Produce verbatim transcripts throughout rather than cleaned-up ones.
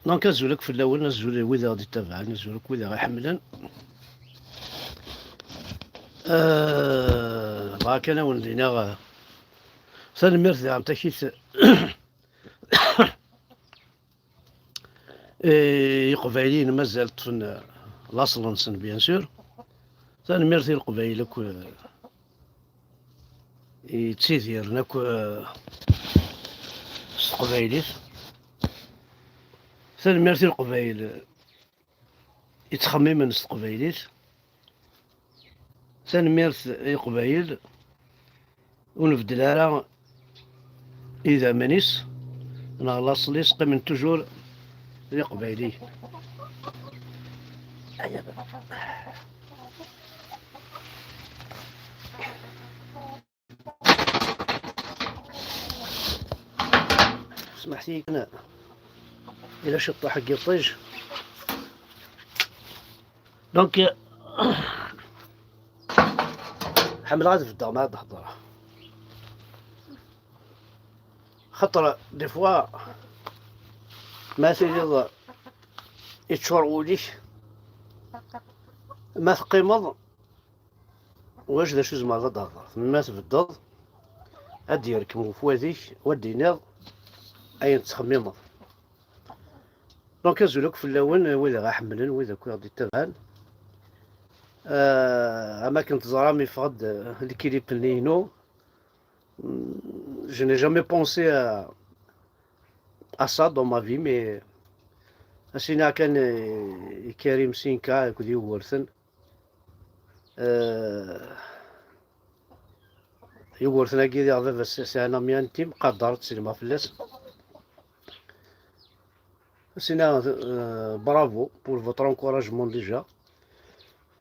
Donc, azul akk fell-awen, azul i wid i ɣ-d-ittabaɛen, azul akk wid i ɣ-iḥemmlen. Euh, bɣa kan ad wen-d-iniɣ, euh, tanemmirt diɣen takit i Iqbayliyen mazal ṭṭfen, euh, laṣel-nsen, bien sûr. Tanemmirt i Leqbayel akk, euh, yettidiren akk, eh, s teqbaylit. Tanemmirt i Leqbayel yettxemmimen s teqbaylit. Tanemmirt i Leqbayel ur nbeddel ara idammen-is neɣ laṣel-is, qqimen toujours d Iqbayliyen. Smeḥ-iyi kan, ila ciṭṭaḥ n yiṭij. Donc, ḥemmleɣ ad beddeɣ ma ad hedreɣ. Xaṭer, des fois, ma tiliḍ yeččur wul-ik, ma teqqimeḍ, ulac d acu tzemreḍ ad d-thedreḍ. Ma tbeddeḍ, ad d-yerkem ufwad-ik, u ad d-tiniḍ ayen tettxemmimeḍ. Donc, azul akk fell-awen, wid i ɣ-iḥemmlen, wid akk i ɣ-d-ittabaɛen. Euh, am akken teẓram, yeffeɣ-d, euh, lkilip-nni-inu. Hmm, je n'ai jamais pensé à, à ça dans ma vie, mais ad s-iniɣ kan, euh, i Karim Sinka akked Yugurten. Euh, Yugurten-agi diɣ baba-s, c'est un ami intime, qader ad tselma fell-as. Sinon, euh, bravo pour votre encouragement déjà.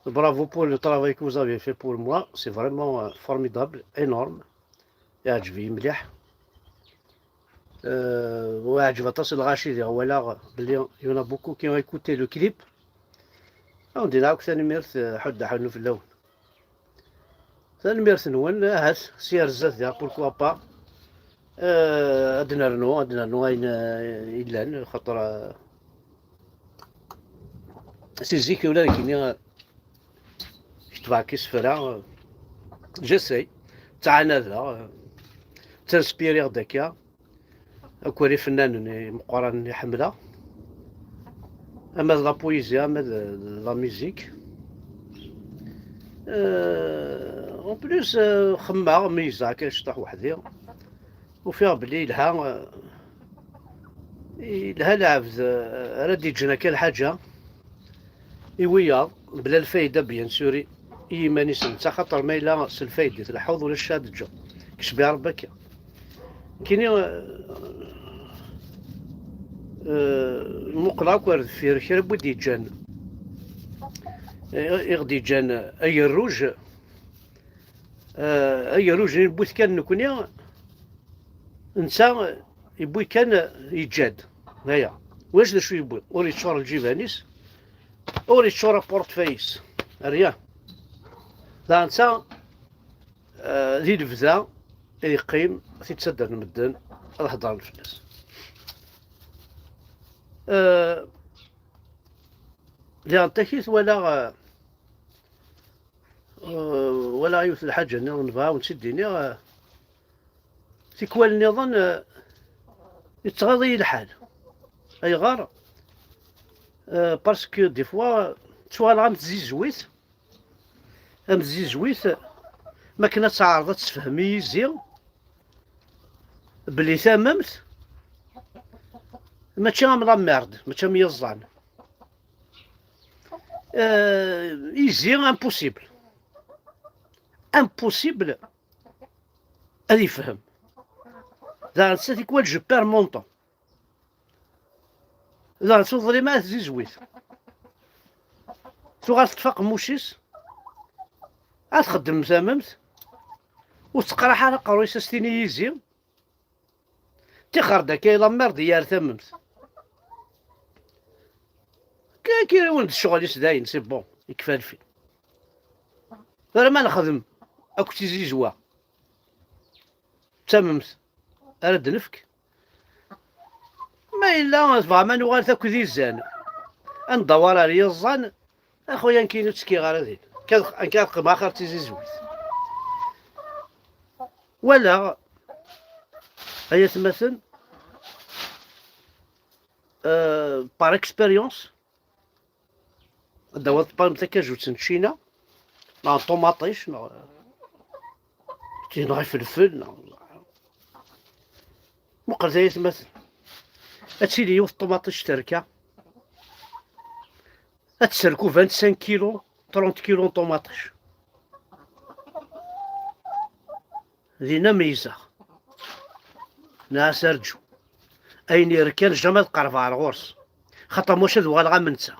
Bravo pour le travail que vous avez fait pour moi. C'est vraiment, euh, formidable, énorme. Yeɛǧeb-iyi mliḥ. Euh, u yeɛǧeb aṭas i lɣaci, diɣ walaɣ belli il y en a beaucoup qui ont écouté le clip. Ad wen-d-iniɣ akk tanemmirt, euh, ḥedd aḥunnu fell-awen. Tanemmirt-nwen, ahat si ar zdat diɣ, pourquoi pas, euh, ad nernu, ad nernu ayen, euh, yellan, xaṭer, euh, si zik ula d nekkini, euh, ketbeɣ-k isefra, euh, j'essaie, ttɛanadeɣ, euh, ttanspiriɣ-d akka. Akk ifennanen imeqqranen i ḥemmleɣ, ama d la poésie, ama d, d la musique. Euh, en plus, euh, xemmeɣ, meyyzeɣ akka ciṭuḥ weḥd-i. Ufiɣ belli yelha, euh, yelha lɛebd, euh, ara d-yeǧǧen akka lḥaǧa i wiyaḍ, bla lfayda, bien sûr, i, i yiman-is netta, xaṭer ma yella s lfayda i tleḥḥuḍ, ulac ad teǧǧeḍ. Kečč bi Rebbi akka. Nekkini, euh, euh, muqleɣ akk ar deffir kra n wid yeǧǧan, i, i ɣ-d-yeǧǧan agerruj, euh, agerruj-nni newwi-t kan nekkni, netta yewwi kan, yeǧǧa-d. Aya. Ulac d acu yewwi. Ur yeččur lǧiban-is, ur yeččur aportfay-is. Rien. Daɣ netta, euh, di lebda, yeqqim, t-id-ttaddren medden, ad hedren fell-as. Euh, diɣen takit walaɣ, euh, euh, walaɣ yiwet n lḥaǧa nniḍen, bɣiɣ ad wen-tt-id-iniɣ, euh, tikwal nniḍen, euh, yettɣaḍ-iyi lḥal. Ayɣer? Euh, parce que des fois, ttuɣaleɣ am tzizwit, am tzizwit, ma akken ad teɛreḍ ad tessefhem i yizi, belli tamemt mačči am la merde, mačči am yiẓẓan. Euh, izi, impossible. Impossible ad yefhem. Daɣen, c'est quoi, je perds mon temps. Daɣen, tuḍlim ad tzizwit. Tuɣal teṭṭef aqemmuc-is, ad txeddem tamemt, ur tettqraḥ ara aqerruy-is, ad s-tini yizi. Tixer-d akka i la merde yar tamemt. Kaki wen d ccɣel-is dayen, c'est bon, yekfa lfi. Tura ma nexdem akk tizizwa d tamemt ara d-nefk, Yella tebɣam ad nuɣal akk d izan. Ad ndawar ar yiẓẓan, a xuya, nekkin ur ttekkiɣ ara din. Nekk ad qqimeɣ axir d tizizwit. Walaɣ, ay atmaten, euh, par expérience, ad d-tawiḍ taqajuǧt n Ccina, neɣ ṭumaṭic, neɣ, neɣ ifelfel, neɣ, muqlet ay atmaten. Ad tili yiwet ṭumaṭic terka, ad tesserku vingt-cinq kilos, trente kilos n ṭumaṭic. Dinna meyyzeɣ. Nniɣ-as: "Arǧu. Ayen yerkan, jamais ad qerbeɣ ar ɣur-s. Xaṭer maca ad uɣaleɣ am netta.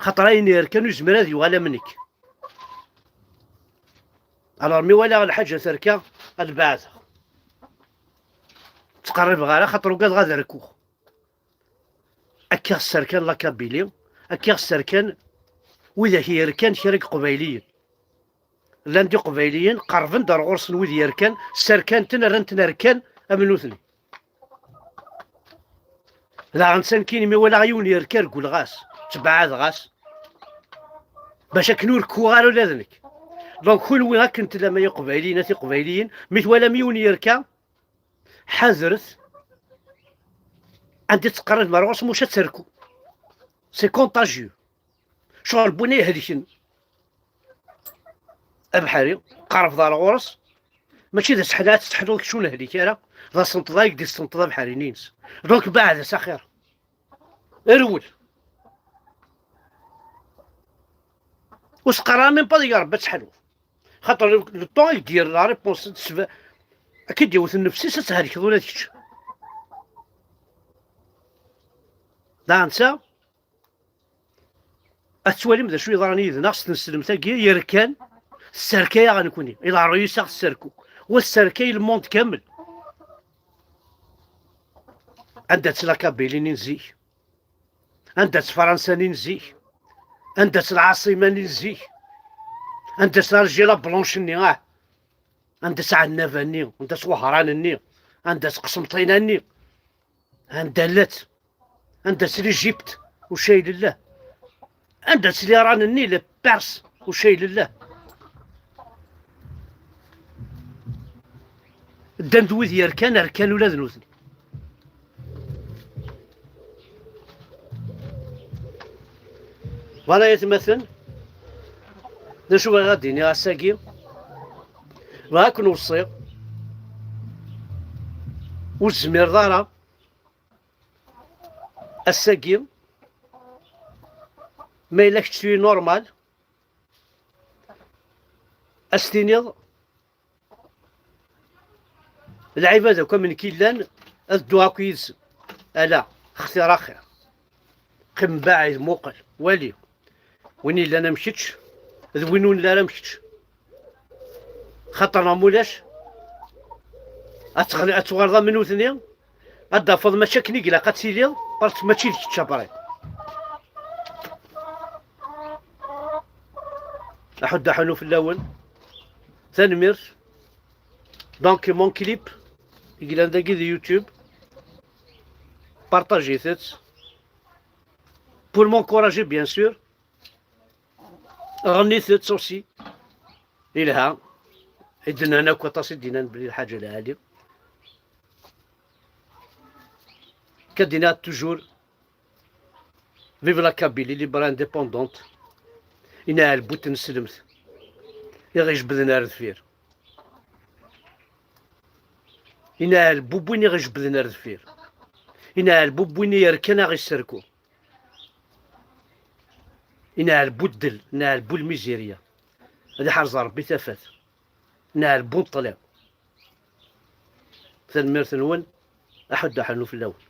Xaṭer ayen yerkan ur yezmir ad yuɣal am nekk." Alors, mi walaɣ lḥaǧa terka, ad beɛdeɣ. Ttqerribeɣ ara, xaṭer ugadeɣ ad rkuɣ. Akka i ɣ-sserkan la Kabylie, akka i ɣ-sserkan widak yerkan kra n Iqbayliyen. Llan-d Iqbayliyen, qerrben-d ar ɣur-sen wid yerkan, sserkan-ten, rran-ten rkan am nutni. Daɣen s nekkini mi walaɣ yiwen yerka, regleɣ-as, ttbeɛadeɣ-as. Bac akken ur kkuɣ ara ula d nekk. Donc, kunwi akken tellam ay Iqbayliyen, a Tiqbayliyin, mi twalam yiwen yerka, ḥadret anda i tettqerribem ar ɣur-s, muc ad terku. C'est contagieux. Ccɣel n win ihelken abeḥri, qerrbeḍ ar ɣur-s, mačči d aseḥla ad testeḥluḍ kečč ur nehlik ara, d asenteḍ ay d-isenteḍ abeḥri-nni-ines. Donc, beɛd-as axir. Rwel. Ur s-qqar ara même pas deg Rebbi ad teḥluḍ. Xaṭer le, le temps i k-d-yerr la réponse, ad k-id-yewwet nnefs-is, ad thelkeḍ ula d kečč. Daɣen ta, ad twalim d acu yeḍran yid-neɣ s tneslemt-agi yerkan, tesserkay-aɣ nekkni. I leɛruyus aɣ tesserku. Wa tesserkay le monde kamel. Anda-tt la Kabylie-nni n zik? Anda-tt Fransa-nni n zik? Anda-tt lɛaṣima-nni n zik? Anda-tt l'Algérie la blanche-nni, ah? Anda-tt Ɛennaba-nni? Anda-tt Wehran-nni? Anda-tt Qsenṭina-nni? Anda llant? Anda-tt l'Égypte? Ucay lillah. Anda-tt l'Iran-nni, le Perse? Ucay lillah. Ddan-d wid yerkan, rkan ula d nutni. Voilà, ay atmaten, d acu bɣiɣ ad d-iniɣ ass-agi? Bɣiɣ ad ken-weṣṣiɣ. Ur tezmireḍ ara ass-agi, ma yella kečč tu es normal, ad s-tiniḍ lɛibad akk am nekk yellan, ad dduɣ akk yid-sen. Ala, xtir axir. Qqim mbaɛid, muqel, wali. Win yellan am kečč, d win ur nelli ara am kečč. Xaṭer neɣ mulac, ad txel-, ad tuɣaleḍ am nutni, ad d-tafeḍ mačči akken i ilaq ad tiliḍ, parce que mačči d kečč après. Aḥuddu aḥunnu fell-awen. Tanemmirt. Donc, mon clip i yellan dagi di YouTube, partagez-t pour m'encourager, bien sûr. Ɣennit-tt aussi. Yelha. I d-nnan akk aṭas i d-nnan belli lḥaǧa lɛali. Kad-ina toujours. Vive la Kabylie libre indépendante. Inɛel bu tneslemt i ɣ-ijebden ar deffir. Inɛel bu win i ɣ-ijebden ar deffir. Inɛel bu win i yerkan a ɣ-isserku. Inɛel bu ddel, inɛel bu lmizirya. Ad iḥrez Ṛebbi tafat. Inɛel bu ṭṭlam. Tanemmirt-nwen, aḥuddu aḥunnu fell-awen.